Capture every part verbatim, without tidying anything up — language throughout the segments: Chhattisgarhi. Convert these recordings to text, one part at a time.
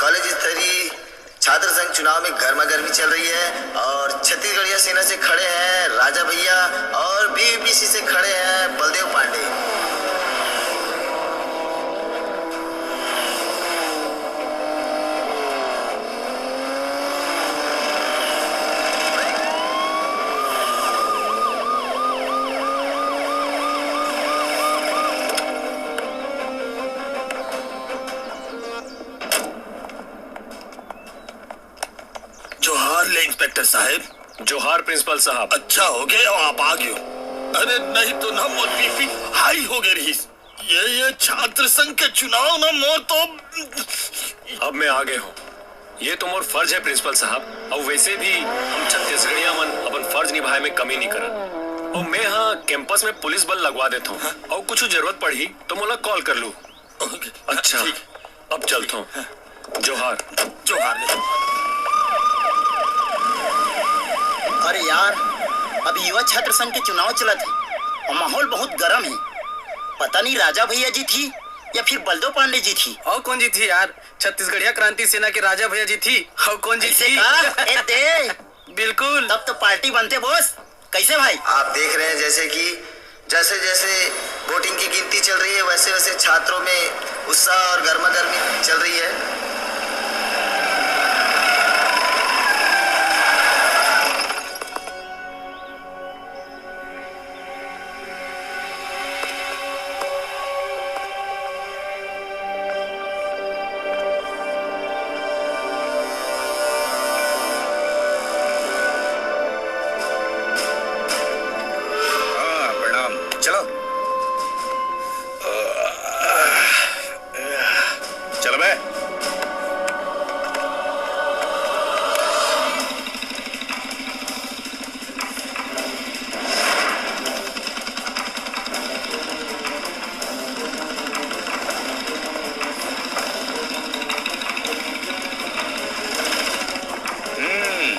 कॉलेज स्तरीय छात्र संघ चुनाव में गर्मा गर्मी चल रही है और छत्तीसगढ़िया सेना से खड़े हैं राजा भैया और बीबीसी से खड़े हैं बलदेव पांडे। जोहार ले इंस्पेक्टर साहब। जोहार प्रिंसिपल साहब। अच्छा हो गया आप आ गए हो। अरे नहीं तो ना मोर बीपी हाई हो गए रहीस। ये ये छात्र संघ के चुनाव ना मोर तो अब मैं आ गए हूँ। ये तो मोर फर्ज है प्रिंसिपल साहब। और वैसे भी हम छत्तीसगढ़िया मन अपन फर्ज निभाए में कमी नहीं करन। और मैं हाँ कैंपस में पुलिस बल लगवा देता हूँ। और कुछ जरूरत पड़ी तो मोला कॉल कर लू। अच्छा, ठीक। अब चलता हूँ। जोहार। जोहार। अरे यार, अभी युवा छात्र संघ के चुनाव चलत हे और माहौल बहुत गरम हे। पता नहीं राजा भैया जीतही या फिर बलदेव पांडे जीतही। और कौन जीतही यार? छत्तीसगढ़िया क्रांति सेना के राजा भैया जीतही। और कौन ऐसे जीतही? का? ए दे। बिल्कुल। तब तो पार्टी बनथे बॉस। कैसे भाई? आप देख रहे हैं जैसे कि जैसे जैसे वोटिंग की गिनती चल रही है, वैसे वैसे छात्रों में उत्साह और गर्मा गर्मी चल रही है। हाँ, प्रणाम। चलो। चलो बे। हम्म।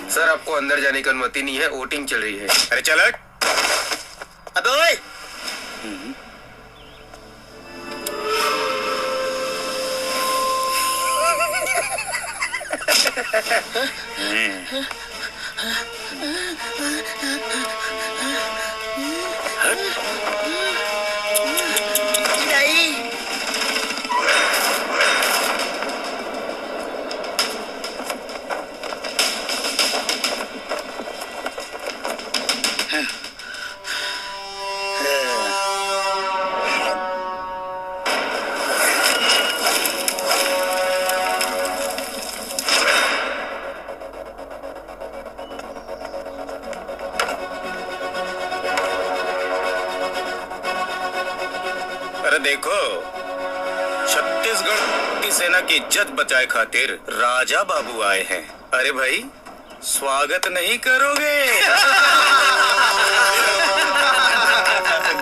सर, आपको अंदर जाने की अनुमति नहीं है, वोटिंग चल रही है। अरे चल हट। अबे ओए। हम्म। अरे देखो, छत्तीसगढ़ की सेना की इज्जत बचाए खातिर राजा बाबू आए हैं। अरे भाई, स्वागत नहीं करोगे?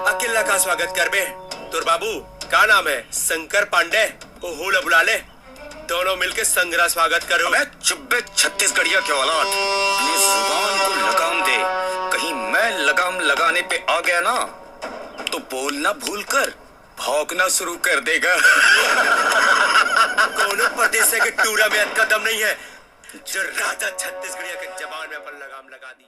अकेला का स्वागत करबे? तोर बाबू का नाम है? शंकर पांडे। ओहू ला बुला ले, दोनों मिलके संघरा स्वागत करो। अबे चुप बे छत्तीसगढ़िया के औलाद, अपनी जुबान को लगाम दे। कहीं मैं लगाम लगाने पे आ गया ना, तो बोलना भूल कर भौंकना शुरू कर देगा। कोनो परदेसिया के टूरा में अतका दम नहीं है जो राजा छत्तीसगढ़िया के जबान में अपन लगाम लगा दी।